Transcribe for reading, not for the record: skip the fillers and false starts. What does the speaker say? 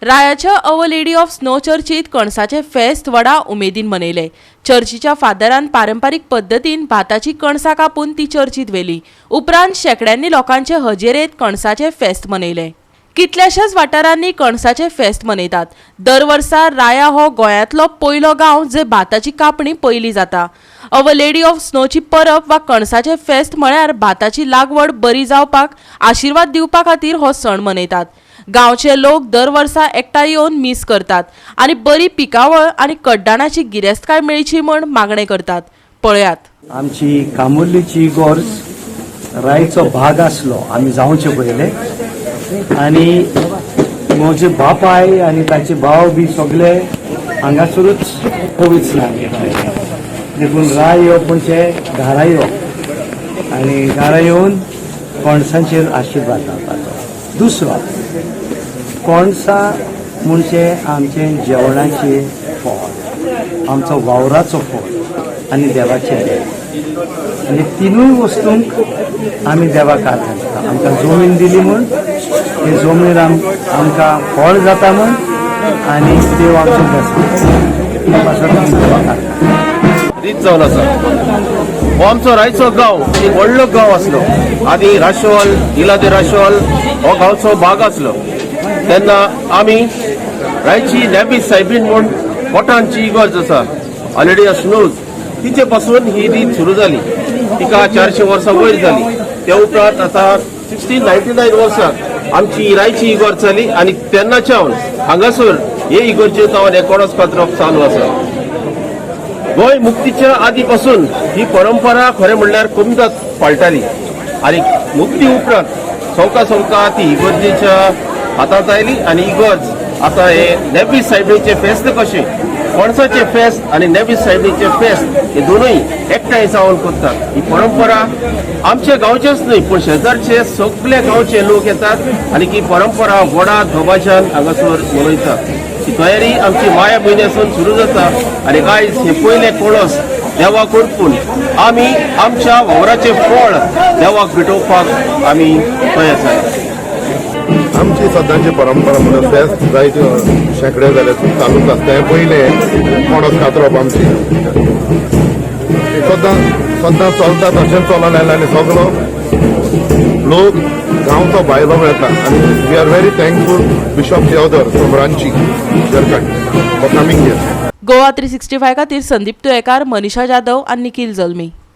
रायाच्या our lady of snow चर्चीत कणसाचे फेस्त व्हडा उमेदीन मनयले. चर्चीच्या फादरान पारंपारीक पद्दतीन भाताची कणसां कापून ती चर्चीत व्हेली. उपरांत शेंकड्यांनी लोकांचे हजेरेत कणसाचे फेस्त मनयले. कितल्याशाच वाठारांनी कणसाचे फेस्त मनयतात. दर वर्सा राया हो गोंयांतलो पयलो गांव जंय भाताची कापणी पयली जाता. Our lady of स्नोची परब वा कणसाचे फेस्त म्हळ्यार भाताची लागवड बरी जावपाक आशिर्वाद दिवपा खातीर हो सण मनयतात. गांवचे लोक दर वर्सा एकठांय येवन मीस करतात आनी बरी पिकावळ आनी कड्डाणाची गिरेस्तकाय मेळची म्हण मागणें करतात. पळयात. आमची कामुर्लीची इगोर्ज रायचो भाग आसलो आमी जावचे पयले आनी म्हजे बापाय आनी ताचे भाव बी सगळे हांगासरूच पवित्र देखून राय येवप म्हणजे घरा येवप आनी घरा येवन कणसांचेर आशिर्वाद जावपाचो. दुसरो, कणसां म्हणजे आमचें जेवणाचें फळ, आमचो वावराचो फळ आनी देवाचें देण आनी तिनूय वस्तूंक आमी देवाक हात घालता. आमकां जमीन दिली म्हूण, हे जमनीर आमकां फळ जाता म्हूण आनी देव आमचो बेसता, त्या पासत आमी देवाक हात घालता. रीत जावन आसा. हो आमचो रायचो गांव एक व्हडलो गांव आसलो. आदी राशोल, इला दे राशोल हो गांवचो भाग आसलो. तेन्ना आमी रायची नॅबी सायबीन म्हूण कोटांची इगर्ज आसा, ऑलरेडी स्नोज, तिचे पासून ही रीत सुरू जाली. तिका 400 वर्सां वयर जाली. त्या उपरांत आतां 1699 वर्सा आमची रायची इगर्ज जाली आनी तेन्नाच्यान हांगासर हे इगर्जेंत हांव रेकॉर्डस कातरप चालू आसा. गोंय मुक्तीच्या आदी पासून ही परंपरा खरें म्हणल्यार कमी पाळटाली आनी मुक्ती उपरांत सवका सवका ती इगर्जेच्या हातांत आयली आनी इगर्ज आतां हे नेबी सायबीचे फेस्त कशें, पणसाचें फेस्त आनी नेबी सायबीचें फेस्त हे दोनूय एकठांय जावन करतात. ही परंपरा आमच्या गांवचेच न्हय, पूण शेजारचे सगळे गांवचे लोक येतात आनी ही परंपरा व्हडा दबाज्यान हांगासर मनयतात. ही तयारी आमची माया म्हयन्यासून सुरू जाता आनी आयज हे पयले कळस देवाक अर्पून आमी आमच्या वावराचें फळ देवाक भेटोवपाक आमी तयार जाले. आमची सद्दांची परंपरा म्हणल्यार फेस्त जायते शेंकडे जाले चालूच आसता. हें पयलें पणस कातरप आमची सद्दां सद्दां चलता, तशेंच चलोन आयला आनी सगलो लोक गांवचो भायलो येता आनी we are very thankful Bishop Theodore from Ranchi, Jharkhand, for coming here. Goa 365 खातीर संदीप तुयेकार, मनीषा जाधव आनी निखिल जल्मी.